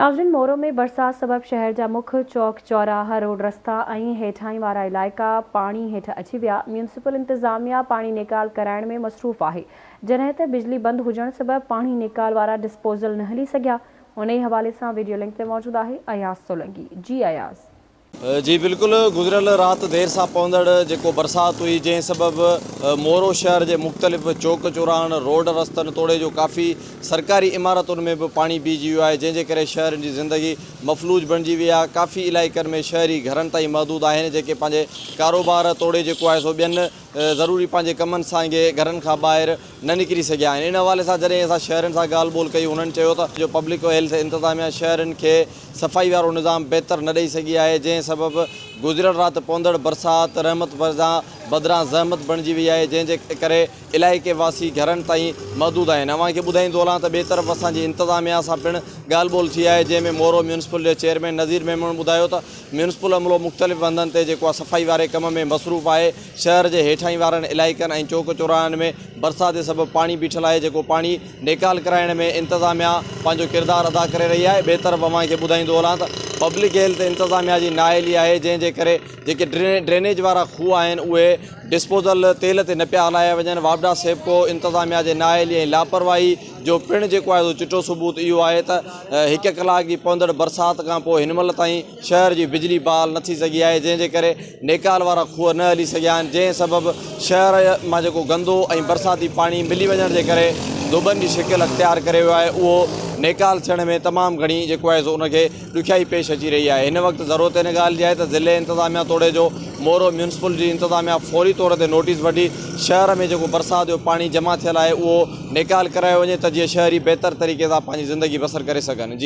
ناظرين مورو ۾ برسات سبب شهر جا مک چوڪ، چوراها، روڊ رستا ۽ هيٺاهين وارا علائقا پاڻي هيٺ اچي ويا، ميونسپل انتظاميا پاڻي نيڪال ڪرائڻ ۾ مصروف آهي، جڏهن ته بجلي بند هجڻ سبب پاڻي نيڪال وارا ڊسپوزل نه هلي سگهيا، انهي حوالي سان ويڊيو لنڪ تي موجود آهي اياز سولنگي، جي اياز. جي بلڪل گذريل رات دير سان پوندڙ جيڪو برسات هئي جنهن سبب مورو شهر جي مختلف چوڪ چوراهن روڊ رستن توڙي جو ڪافي سرڪاري عمارتن ۾ به پاڻي بيهجي ويو آهي جنهن جي ڪري شهرين جي زندگي مفلوج بڻجي وئي آهي ڪافي علائقن ۾ شهري گهرن تائين محدود آهن جيڪي پنهنجي ڪاروبار توڙي جيڪو آهي سو ٻين ضروري پنهنجي ڪمن سانگي گهرن کان ٻاهر نه نڪري سگهيا آهن ان حوالي سان جڏهن اسان شهرين سان ڳالهه ٻولهه ڪئي هنن چيو ته جو پبلڪ هيلٿ انتظاميا شهرين کي صفائي وارو نظام بهتر نه ڏئي سگهي آهي جنهن سبب گذريل رات پوندڙ برسات رحمت بدران زحمت بڻجي وئي آهي جنهن جي ڪري علائقي واسي گهرن تائين محدود آهن اوهان کي ٻڌائيندو هلان ته ٻئي طرف اسان جي انتظاميا سان پڻ ڳالهه ٻولهه ٿي آهي جنهن ۾ مورو ميونسپل جي چيئرمين نذير ميمڻ ٻڌايو ته ميونسپل عملو مختلف هنڌن تي جيڪو آهي صفائي واري ڪم ۾ مصروف آهي، شهر جي هيٺاهين وارن علائقن ۽ چوڪ چوراهن ۾ برسات جي سبب پاڻي بيٺل آهي جيڪو پاڻي نيڪال ڪرائڻ ۾ انتظاميا پنهنجو ڪردار ادا ڪري رهي آهي، ٻئي طرف اوهان کي ٻڌائيندو هلان ته پبلڪ هيلٿ انتظاميا جي نااهلي آهي جنهن جي ڪري جيڪي ڊرينيج وارا کوهه آهن اهي ڊسپوزل تيل تي نه پيا هلايا وڃن، واپڊا سيپڪو انتظاميا جي نااهلي ۽ لاپرواهي جو پڻ جيڪو آهي سو چٽو ثبوت اهو آهي ته هڪ ڪلاڪ جي پوندڙ برسات کان پوء هن مهل تائين شهر جي بجلي بحال نه ٿي سگهي آهي جنهن جي ڪري نيڪال وارا کوهه نه هلي سگهيا آهن جنهن سبب شهر مان جيڪو گندو ۽ برساتي پاڻي ملي وڃڻ جي ڪري ڌوٻن جي شڪل اختيار ڪري ويو آهي اهو نيڪال ٿيڻ ۾ تمام گهڻي جيڪو آهي سو ان کي ڏکيائي پيش اچي رهي آهي هن وقت ضرورت ان ڳالهه جي آهي ته ضلعي انتظاميا توڙي جو مورو ميونسپل جي انتظاميا فوري طور تي نوٽيس وٺي شهر ۾ جيڪو برسات جو پاڻي جمع ٿيل آهي اهو نيڪال ڪرايو وڃي ته جيئن شهري بهتر طريقي سان پنهنجي زندگي بسر ڪري سگهن جي.